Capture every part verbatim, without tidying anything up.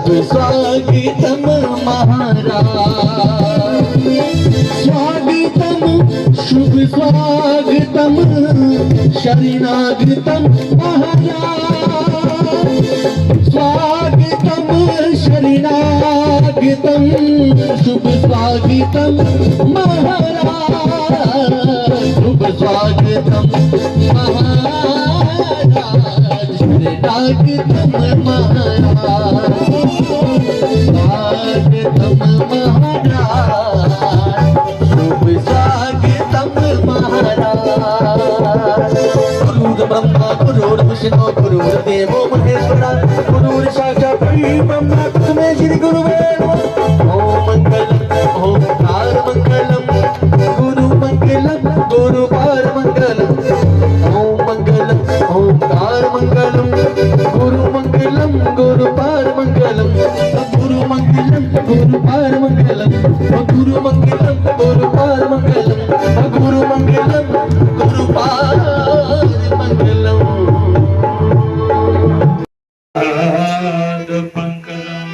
स्वागतम महाराज, स्वागतम, शुभ स्वागतम, शरणागतम महाराज। स्वागतम शरणागतम, शुभ स्वागतम महाराज, शुभ स्वागतम महाराज, शरणागतम महाराज, स्वागतम महाराज, शुभ स्वागतम महाराज। गुरुर्ब्रह्मा गुरुर्विष्णु गुरुर्देवो महेश्वरा, गुरुर्साक्षात् परब्रह्म तस्मै श्री गुरुवे नमः। ओम मंगलम, ओंकार मंगलम, गुरु मंगलम, गुरु पार मंगलम। ओम मंगलम, ओंकार मंगलम, गुरु मंगलम, गुरु पार मंगलम। गुरु मंगलम, गुरु पार मंगलम, गुरु मंगलम, गुरु पार मंगलम, गुरु मंगलम, गुरु पार मंगलम। पाद पंकजम।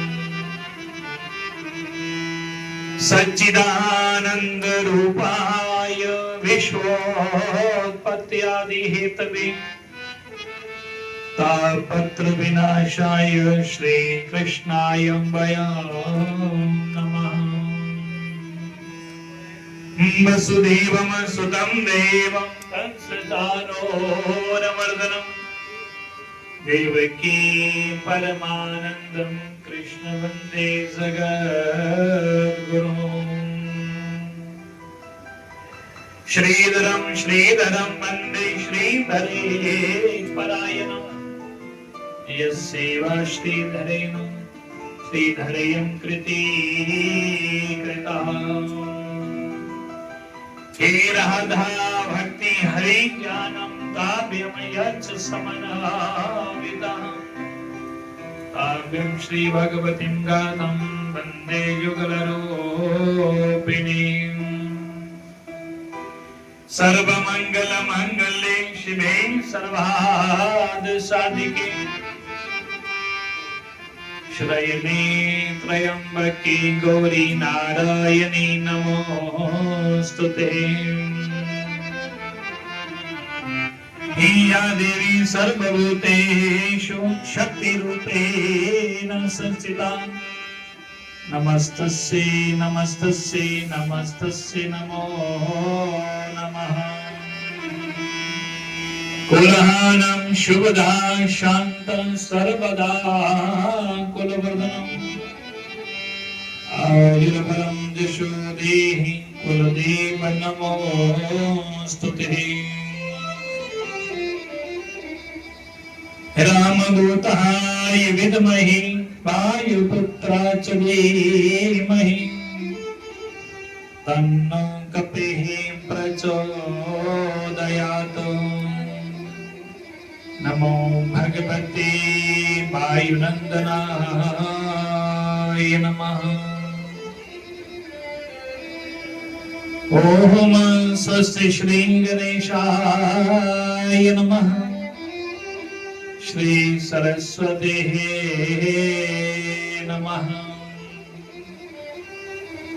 सच्चिदानंद रूपाय विश्वोत्पत्त्यादि हेतवे, तापत्र विनाशाय श्रीकृष्णाय वयं नमः। वसुदेवं सुतं देवं कंस चाणूरमर्दनम, देवकी परमानंदम कृष्ण वंदे जगद्गुरुम। श्रीधरं श्रीधरं वन्दे श्रीधरे परायणम्। यस्यैव श्रीधरेण श्रीधरेयं कृती कृता। हे राधा भक्ति हरि ज्ञानं काव्यमयच समन्वितः। काव्यं श्रीभगवतीं गाथां वन्दे युगलरूपिणीम्। सर्वमङ्गलमङ्गल्ये शिवे सर्वार्थ साधिके। शरण्ये त्र्यम्बके गौरी नारायणी नमोऽस्तु ते। हे या देवी सर्वभूतेषु शक्तिरूपेण संस्थिता। नमस्तस्यै नमस्तस्यै नमस्तस्यै नमो नमः। कुलानां शुभदा शान्तं सर्वदा कुलवर्धनम्। आयुर्बलं यशो देहि कुलदेव नमोऽस्तु ते। रामदूताय विद्महे वायुपुत्राय च धीमहि। तन्नो कपिः प्रचोदयात्। नमो भगवते वायुनन्दनाय नमः। ओम स्वस्ति श्री गणेशाय नमः। श्री सरस्वते नमः।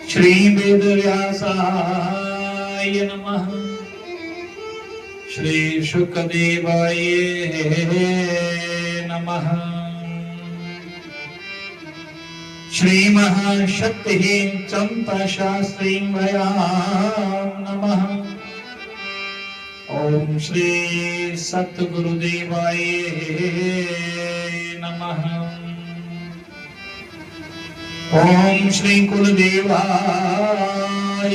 श्री वेदव्यासाय नमः। श्री शुकदेवाय नमः। श्री महाशक्तिः चम्पा शास्त्रीं वयं नमः। ओम श्री सतगुरुदेवाय नमः। ओम श्री कुलदेवाय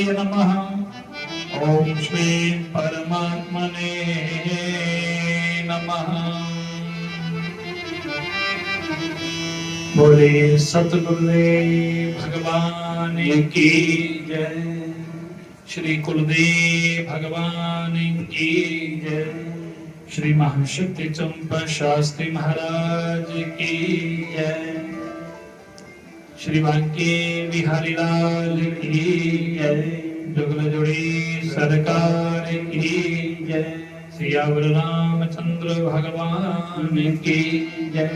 नमः। ओम श्री परमात्मने नमः। बोले सतगुरुदेव भगवान की जय। श्री कुलदेव भगवान की जय। श्री महाशक्ति चंपा शास्त्री महाराज की जय। श्री बांके बिहारी लाल की जय। जुगल जोड़ी सरकार की जय। सियावर रामचंद्र भगवान की जय।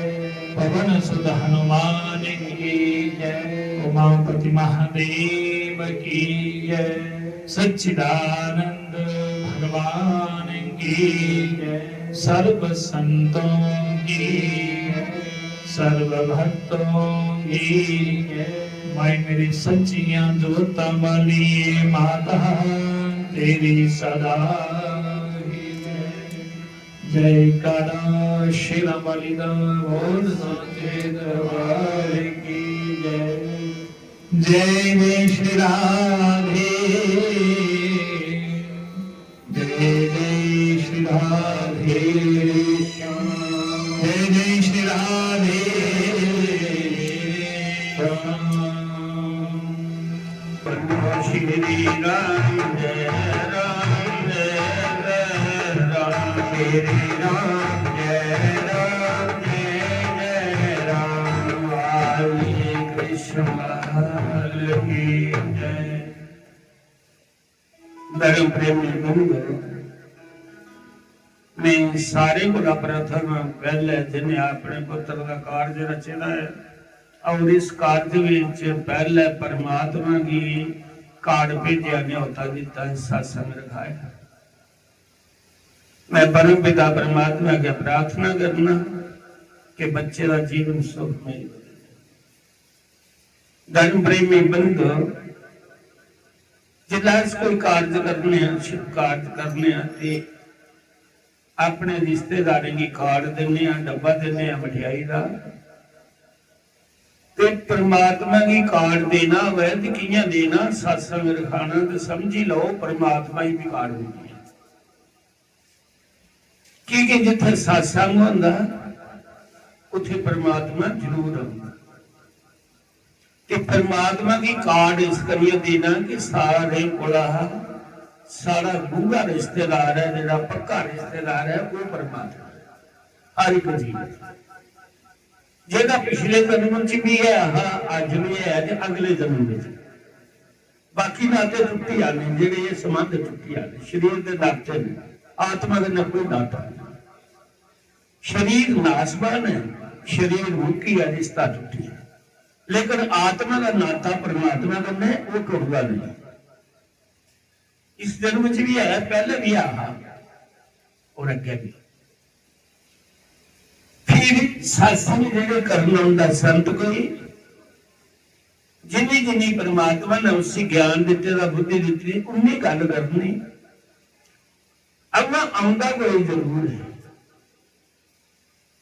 पवन सुत हनुमान की जय। उमापति महादेव की जय। सच्चिदानंद भगवान की जय। सर्व संतों की जय। सर्व भक्तों की जय। माई मेरी सच्चियां जोतां वाली माता, तेरी सदा ही जय। जयकारा शेरां वाली दा बोल, साचे दरबार की जय। जय जय श्री राधे। जय जय श्री राधे श्याम। जय जय श्री राधे श्याम। बोलो श्री राम जय राम जय जय राम। श्री राम जय राम जय जय राम। हरे कृष्ण हरे की जय। धर्म प्रेमी बंधु, मैं सारे कोला प्रथम पहले जिन्हें अपने पुत्र का कार्य रचे दा है और इस कार्य विच पहले परमात्मा गी कार्ड भेजिया, न्योता दिता है, सत्संग रखाया। मैं परम पिता परमात्मा अग्गें प्रार्थना करना कि बच्चे का जीवन सुखमय हो। धर्म प्रेमी बंधु, जिसलै अस कोई कारज करने आं, शुभ कारज करने आं ते अपने रिश्तेदारें गी कार्ड दिन्ने आं, डब्बा दिन्ने आं मठेआई दा, ते परमात्मा गी कार्ड देना होऐ ते कि'यां देना? सत्संग रखाना ते समझी लैओ, परमात्मा गी बी कार्ड देना। की के जित्थै सत्संग होंदा, उत्थै परमात्मा जरूर औंदा। ते परमात्मा गी कार्ड इस करियै देना कि सारें कोला साढ़ा गूढ़ा रिश्तेदार ऐ, जेह्ड़ा पक्का रिश्तेदार ऐ, ओह् परमात्मा ऐ। हर इक जीव, जेह्ड़ा पिछले जन्म च बी ऐ हा, अज्ज बी ऐ ते अगले जन्म च। बाकी नाते टुट्टी जाने, जेह्ड़े एह् संबंध टुट्टी जाने, शरीर दे नाते न, आत्मा कन्नै कोई नाता नेईं। शरीर नासवान ऐ, शरीर मुक्की गेआ, रिश्ता टुट्टी गेआ, लेकिन आत्मा दा नाता परमात्मा कन्नै ओह् टुटदा नेईं। इस जन्म च बी ऐ, पैह्ले बी ऐ हा और अग्गें बी। फिर सत्संग जेह्ड़े करन औंदा संत कोई, जिन्नी जिन्नी परमात्मा ने उसी ज्ञान दित्ते दा, बुद्धि दित्ती दी, उन्नी गल्ल करनी। अगला औंदा कोई जरूर ऐ,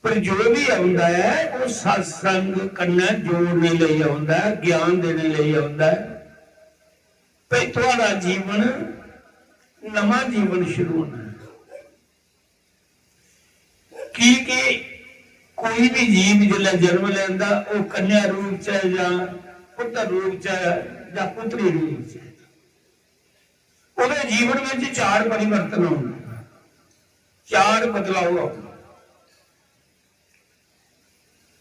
पर जो बी औंदा ऐ, ओह् सत्संग कन्नै जोड़ने लेई औंदा ऐ, ज्ञान देने लेई औंदा ऐ। भई थुआढ़ा जीवन, नमां जीवन शुरू होना ऐ। की के कोई बी जीव जिसलै जन्म लैंदा, ओह् कन्या रूप च ऐ जां पुत्तर रूप च ऐ जां पुत्री रूप च ऐ, ओह्दे जीवन विच चार परिवर्तन औंदे, चार बदलाव औंदे।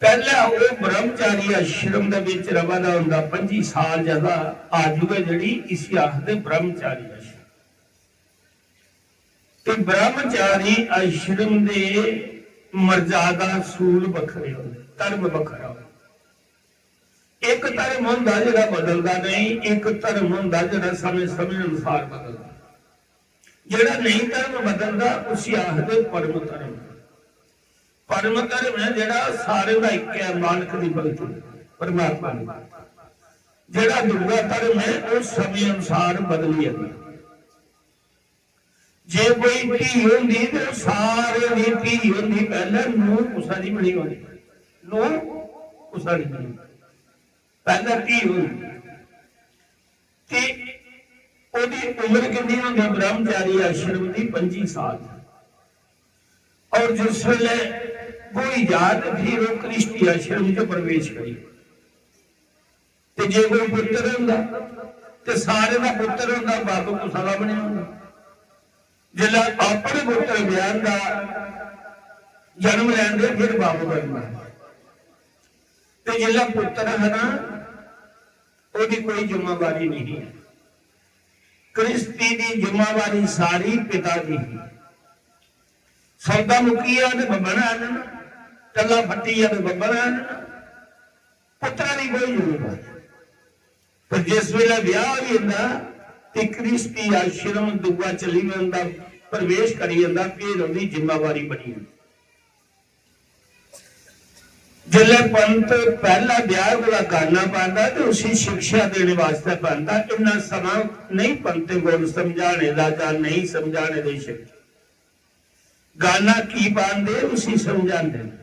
पैह्ला ओह् ब्रह्मचारी आश्रम दे विच रवा दा होंदा, पंजी साल ज्यादा आयु ऐ जेह्ड़ी, इसी आखदे ब्रह्मचारी आश्रम। ते ब्रह्मचारी आश्रम दे मर्यादा सूल बक्खरे होंदे, धर्म बक्खरा होंदा। इक धर्म होंदा जेह्ड़ा बदलदा नेईं, इक धर्म होंदा जेह्ड़ा समें-समें अनुसार बदलदा। जेह्ड़ा नेईं धर्म बदलदा, उसी आखदे परम धर्म। परम धर्म ऐ जेह्ड़ा सारें दा इक ऐ, मालक दी भगती, परमात्मा दी। जेह्ड़ा दूआ धर्म ऐ, ओह् समें अनुसार बदली जंदा। जे कोई धी होंदी ते ओह् सारें दी धी होंदी, पैह्लें नूंह् कुसै दी बी निं होनी, नूंह् कुसै दी निं होनी, पैह्लें धी होंदी। ते ओह्दी उम्र किन्नी होंदी ब्रह्मचारी आश्रम दी? पंजी साल। और जिस वेले ब्होई जा ते फिर ओह् गृहस्थी आश्रम च प्रवेश करी। ते जे कोई पुत्तर होंदा ते सारे दा पुत्तर होंदा, बब्ब कुसै दा बी निं होंदा। जिसलै अपने पुत्तर ब्याह् दा जन्म लैंदे, फिर बब्ब बनदा। ते जिसलै पुत्तर है ना, ओह्दी कोई जिम्मेवारी नहीं है। गृहस्थी दी जिम्मेवारी सारी पिता दी ही। सौदा मुक्की गेआ ते बब्बै ने आह्नना। टल्ला फट्टी जावे बब्बा ने, पुत्तरा दी कोई जरूरत नहीं। पर जिस वेले ब्याह होई जंदा ते गृहस्थी आश्रम दूआ चली जंदा, प्रवेश करी जंदा, फिर ओहदी जिम्मेवारी बनी जंदी। जिसलै पंत पैह्ला ब्याह कोला गाना पांदा ते उसी शिक्षा देने वास्तै पांदा। इन्ना समां नहीं पंतें कोल समझाने दा जां नेईं समझाने दी शिक्षा। गाना की पांदे, उसी समझांदे न।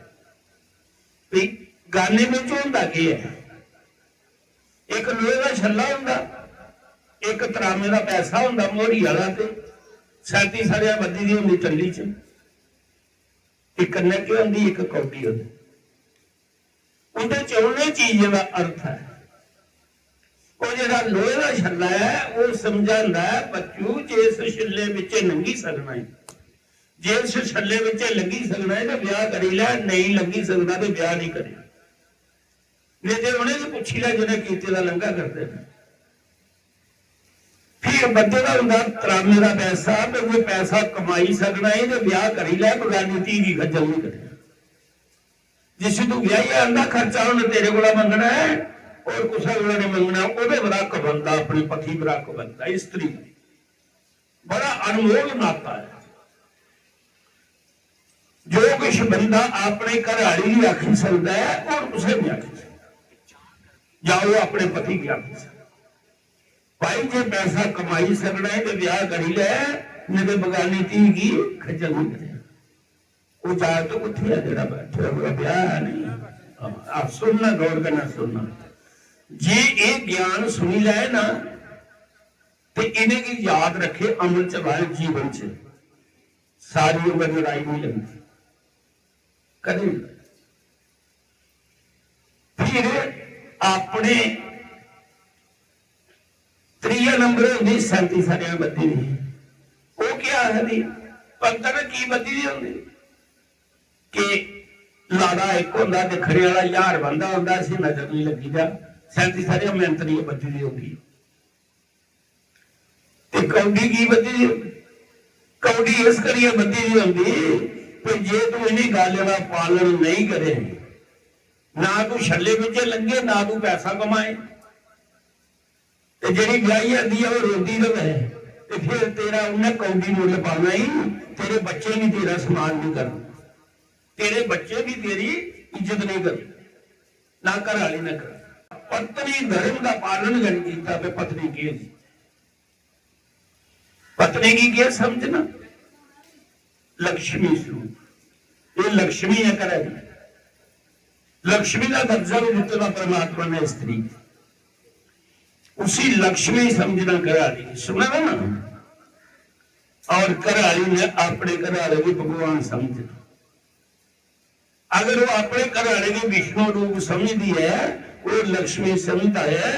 भी गाने बिच होंदा केह् ऐ? इक लोहे दा छल्ला होंदा, इक तरामे दा पैसा होंदा मोहरी आह्ला, ते सैंती सरेआं बद्धी दी होंदी टल्ली च। इक कन्नै केह् होंदी, इक कौडी होंदी। उं'दे च उ'नें चीजें दा अर्थ ऐ। ओह् जेह्ड़ा लोहे दा छल्ला ऐ, ओह् समझांदा ऐ, "बच्चू, जे इस छल्ले बिच्चे लंघी सकना ऐ, जे इस छल्ले बिच्चे लंघी सकना ऐ, ते ब्याह करी लै, नेईं लंघी सकदा ते ब्याह नेईं करेआं।" नेईं ते उ'नेंगी पुच्छी लै, जि'नें कीते दा लंघा करदे न। फ्ही बंदे दा होंदा तरामे दा पैसा, ते ओह् पैसा कमाई सकना ऐ, ते ब्याह करी लै, बगानी धी गी खज्जल नेईं करेआं। जिसी तू ब्याही आंदा, खर्चा उन्नै तेरे कोला मंगना ऐ और कुसै कोला नहीं मंगना। ओह्दे पर हक बनदा, अपने पति पर हक बनदा, स्त्री पर। बड़ा अनमोल नाता ऐ। जो कुछ बंदा अपने घर आह्ली गी आखी सकदा ऐ, और कुसै नहीं आखी सकदा। जां ओह् अपने पति गी आखी सकदा। भाई, जे पैसा कमाई सकना ऐ ते ब्याह करी लै, नेईं ते बगानी धी गी खज्जल नहीं करेआं। ओह् जागत कुत्थै ऐ जेह्ड़ा बैठे दा, ब्याह है नहीं? आप सुनना, गौर कन्नै सुनना। जे एह् ज्ञान सुनी लै ना, ते इ'नेंगी याद रखे, अमल च लाए जीवन च, सारी उम्र लड़ाई नहीं लगदी, कदें नहीं। फिर अपने त्रीया नंबर होंदी सैंती सरेआं बद्धी दी। ओह् केह् आखदी? पंत ने की बद्धी दी होंदी? कि लाड़ा इक होंदा, दिक्खने आह्ला ज्हार बंदा होंदा, इसी नजर नहीं लग्गी जा। सैंती सरेआं मिंत नहीं बद्धी दी होंदी। ते कौडी की बद्धी दी होंदी? कौडी इस करियै बद्धी दी होंदी कि जे तू इ'नें गल्लें दा पालन नहीं करे, ना तू छल्ले बिच्चे लंघे, ना तू पैसा कमाए, ते जेह्ड़ी ब्याही आंदी ऐ, ओह् रोंदी र'वै, ते फिर तेरा उन्नै कौडी मुल्ल पाना ही, तेरे बच्चे भी तेरा सम्मान नहीं करना, तेरे बच्चे भी तेरी इज्जत नहीं करना, ना घर आह्ली ने करना। पत्नी धर्म दा पालन गै नहीं कीता, ते पत्नी केह् सी? पत्नी गी केह् समझना? लक्ष्मी स्वरूप। ये लक्ष्मी है घरै दी। लक्ष्मी का दर्जा भी दित्ते दा परमात्मा ने स्त्री गी। उसी लक्ष्मी समझना घरै दी। सुना ना? और घरै आह्ली ने अपने घरै आह्ले गी भगवान समझना। अगर वो अपने घर आह्ले गी विष्णु रूप समझदी ऐ, वो लक्ष्मी समझदा ऐ,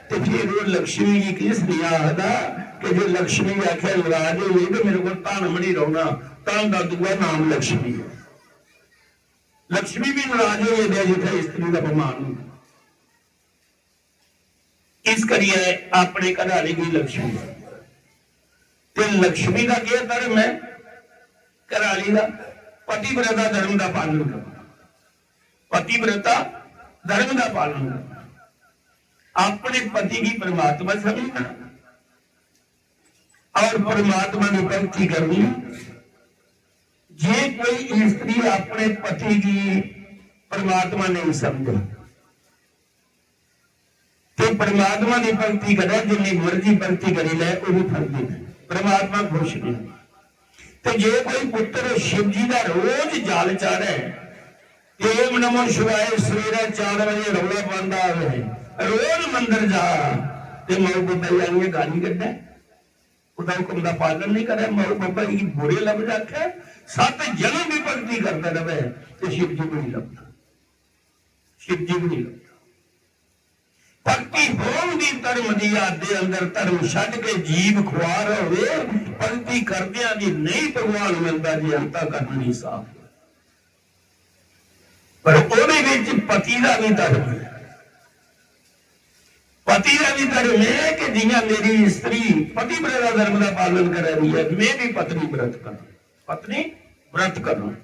ते फिर वो लक्ष्मी गी किस नेईं आखदा कि जे लक्ष्मी गी आखेआ नाराज होई गेई ते मेरे कोल धन बनी रौह्ना, धन दा दूआ नाम लक्ष्मी ऐ। लक्ष्मी भी नाराज होई जंदी ऐ जित्थै स्त्री दा अपमान होंदा। इस करियै अपने घर आह्ली गी लक्ष्मी, ते लक्ष्मी दा केह् धर्म ऐ? घर आह्ली दा पतिव्रता धर्म दा पालन करना, पतिव्रता धर्म दा पालन करना, अपने पति गी परमात्मा समझना और परमात्मा की भक्ति करनी। जे कोई स्त्री अपने पति की परमात्मा नहीं समझे, ते परमात्मा की भक्ति करे, जिन्नी मर्जी भक्ति करी ले, वो भी फल नहीं। परमात्मा खुश नहीं। ते जे कोई पुत्र शिव जी का रोज जल चाढ़े, ओम नमो शिवाय सवेरे चार बजे रौला पांदा आवे, रोज मंदर जा, ते माऊ बब्बै गी आनियै गाली कड्ढे, ओह्दा हुकम दा पालन नहीं करे, माऊ बब्बै गी बुरे लफ्ज आखे, सत्त जन्म भी भक्ति करदा रवे, ते शिव जी को नहीं लभदा, शिव जी को नहीं लभदा। भक्ति होम दी धर्म दी याद दे अंदर धर्म छड्ड के जीव खुआर होवे, भक्ति करदियां दी नहीं भगवान मिलदा जे अंतःकरण नहीं साफ। पर ओह्दे विच पति दा भी धर्म है, पति दा भी धर्म है कि जियां मेरी स्त्री पतिव्रता धर्म का पालन करा रही है, मैं भी पत्नी व्रत करूं, पत्नी व्रत करूं।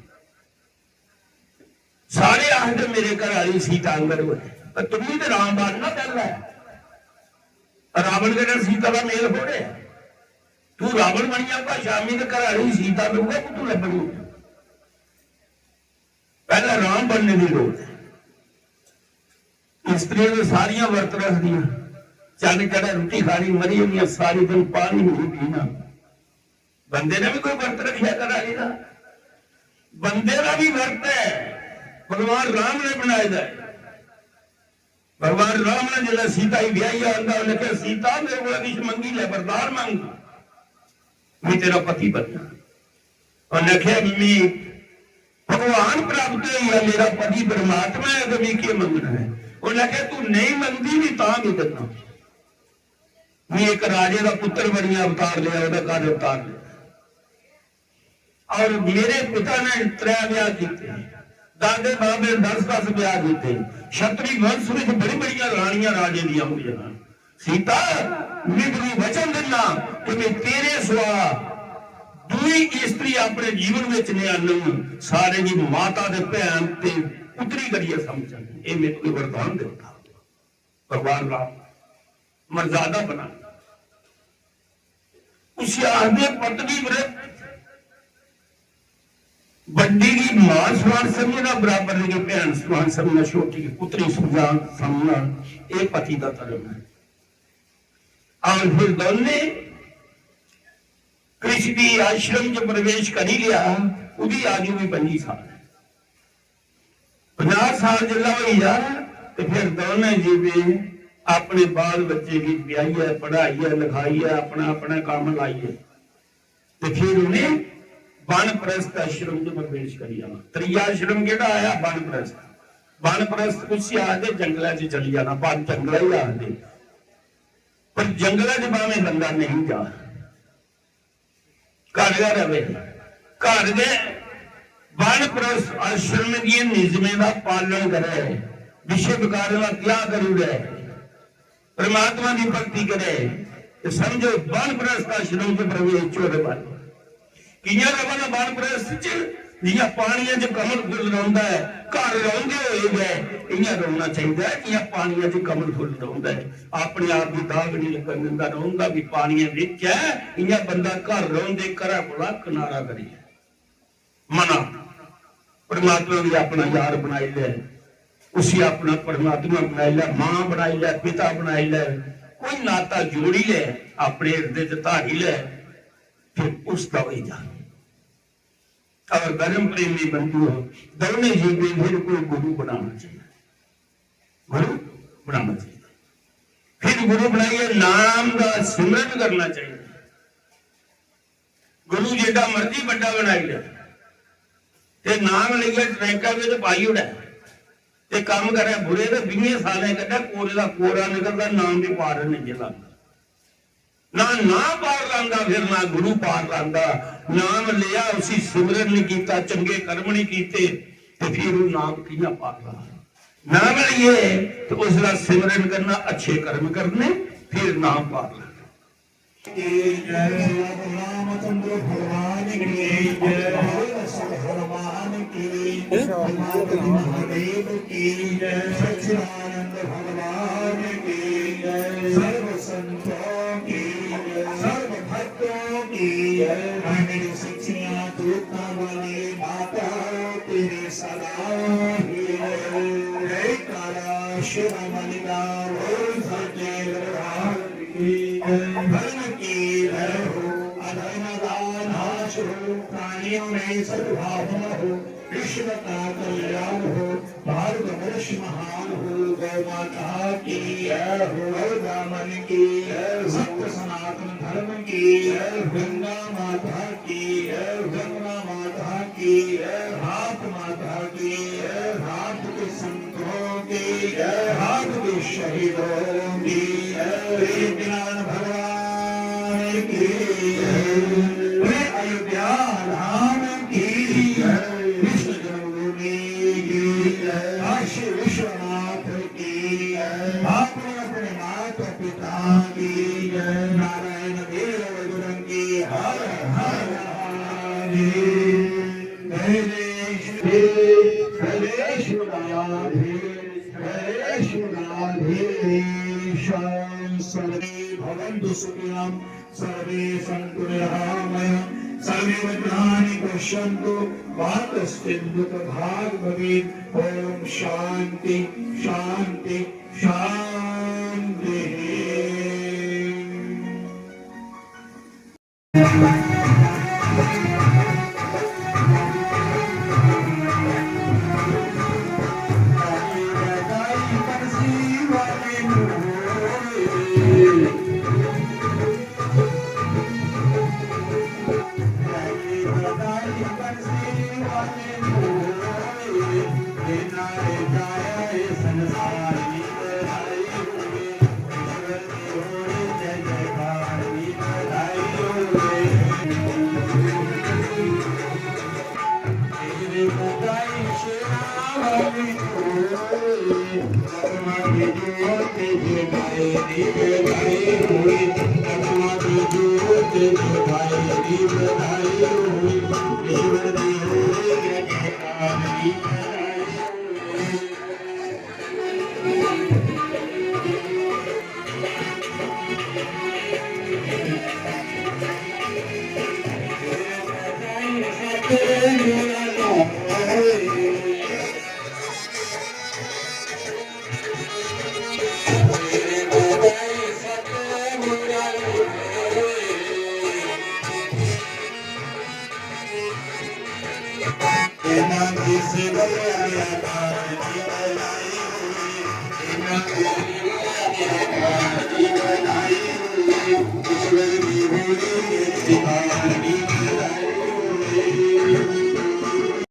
सारे आखदे मेरे घर आह्ली सीता आंगर होए, पर तुम्मी ते राम बनना पैह्ला ऐ। रावण कन्नै सीता दा मेल थोड़े ऐ। तू रावण बनी जागा, शामी ते घर आह्ली सीता मिलूगा, कुत्थूं लब्भनी? पैह्ला राम बनने दी लोड़ ऐ। स्त्रियां ते सारियां वर्त रखदियां, चन्न चढ़े रुट्टी खानी, मरी जंदियां, सारी दिन पानी नहीं पीना। बंदे ने भी कोई वर्त रखेआ करा दा? बंदे दा भी वर्त है, भगवान राम ने बनाए दा है। भगवान राम ने जिसलै सीता गी ब्याहियै आंदा, उन्नै आखेआ, "सीता, मेरे कोला किश मंगी लै, वरदान मंग, मैं तेरा पति बनना।" उन्नै आखेआ, "मी भगवान प्राप्त होई गेआ, मेरा पति परमात्मा है, ते मी केह् मंगना है?" उन्नै आखेआ, "तू नेईं मंगदी, मी तां बी दिन्ना। मी इक राजे दा पुत्तर बनियै अवतार लेआ, ओह्दा कद अवतार लेआ।" और मेरे पिता ने त्रै ब्याह कीते, दादे बाबे ने दस दस ब्याह कीते। क्षत्रिय वंश विच बड़ी बड़ियां रानियां राजे दियां होंदियां हन। सीता, मैं तुगी वचन दिन्ना कि मैं तेरे सिवा दूई स्त्री अपने जीवन विच नहीं आनंग। सारे दी माता ते भैन ते पुत्री करियै समझन। एह् मैं तुगी वरदान दित्ता। भगवान राम मर्यादा बना। उसी आखदे पत्नी व्रत, बड्डी गी मां समान समझना, बराबर गी भैन समान समझना, छोटी गी पुत्री समान समझना, ये पति का धर्म है। और फिर दोनों कृषि आश्रम च प्रवेश करी लिया, उदी आयु भी पंजी साल है। पचास साल जिसलै होई जा, ते फिर दोनों जी भी अपने बाल बच्चे की ब्याहियै, पढ़ाइयै, लिखाइयै, अपना, अपना काम लाइयै, ते फिर उन्हें वानप्रस्थ आश्रम च प्रवेश करी जाना। त्रिया आश्रम केह्ड़ा आया? वानप्रस्थ। वानप्रस्थ उसी आखदे जंगलै च चली जाना, वन जंगलै गी आखदे। पर जंगलै च भामें बंदा नेईं जा, घर गै रवै, घर गै वानप्रस्थ आश्रम दियें निजमें दा पालन करै, विषय विकारें दा त्याग करी ओड़ै, परमात्मा दी भक्ति करै, ते समझो वानप्रस्थ आश्रम च प्रवेश च ओह्दे बाद कि'यां रवा दा वानप्रस्थ च? जि'यां पानियै च कमल फुल्ल रौंह्दा ऐ, घर रौंह्दे होए गै इ'यां रौह्ना चाहिदा ऐ, जि'यां पानियै च कमल फुल्ल रौंह्दा ऐ। अपने आप गी दाग निं लग्गन दिंदा, रौंह्दा बी पानियै बिच ऐ। इ'यां बंदा घर रौंह्दे घरै कोला कनारा करियै मना परमात्मा गी अपना यार बनाई लै, उसी अपना परमात्मा बनाई लै, मां बनाई लै, पिता बनाई लै, कोई नाता जोड़ी लै, अपने हिरदे च धारी लै, फिर उसदा होई जा। और धर्म प्रेमी बंधुओ, दोनों जीवें फिर कोई गुरु बनाना चाहिए, गुरु बनाना चाहिए। फिर गुरु बनाइए नाम का सिमरन करना चाहिए। गुरु जेडा मर्जी बड्डा बनाई ले, ते नाम लेइयै ट्रैंका बिच पाई ओड़ै, ते कम्म करै बुरे, ते बीहें सालें कन्नै कोरे दा कोरा निकलदा, नाम भी पार नहीं लगदा। ना नां पार लांदा, फिर ना गुरु पार लांदा। नाम लिया, उसी सिमरन नहीं कीता, चंगे कर्म नहीं कीते, ते फिर वो नाम कि'यां पार लांदा? नाम लिए तो उसका सिमरन करना, अच्छे कर्म करने, फिर नाम पार लाना। की जय। रामचंद्र भगवान की जय। भोलेनाथ हनुमान की जय। उमापति महादेव की जय। सच्चिदानंद भगवान की जय। सर्व संतों की जय। सर्व भक्तों की जय। मेरी सच्चियां दूतों वाली माता तेरी सदा ही जय। जयकारा शिरोमणि का बोल सच्चे दरबार की जय। धर्म की जय हो, अधर्म का नाश हो, प्राणियों में सद्भावना हो, विश्व का कल्याण हो, भारत वर्ष महान हो, गौ माता की जय हो, गौ दामन की जय हो, सत्य सनातन धर्म की जय हो, गंगा माता की जय हो, जमुना माता की जय हो, भारत माता की जय हो, भारत के संतों की जय, भारत के शहीदों की जय, श्री ज्ञान भगवान की जय, श्री अयोध्या धाम की जय, कृष्ण जन्मभूमि की जय, काशी विश्वनाथ की जय, अपने अपने माता पिता की जय, नारायण देव बजरंगी हर हर महादेव। जय जय श्री, जय जय तेषां सर्वे भवन्तु सुखिनः, सर्वे सन्तु निरामयाः, सर्वे भद्राणि पश्यन्तु, मा कश्चित् दुःखभाग् भवेत्। ॐ शान्ति, शान्ति, शान्तिः।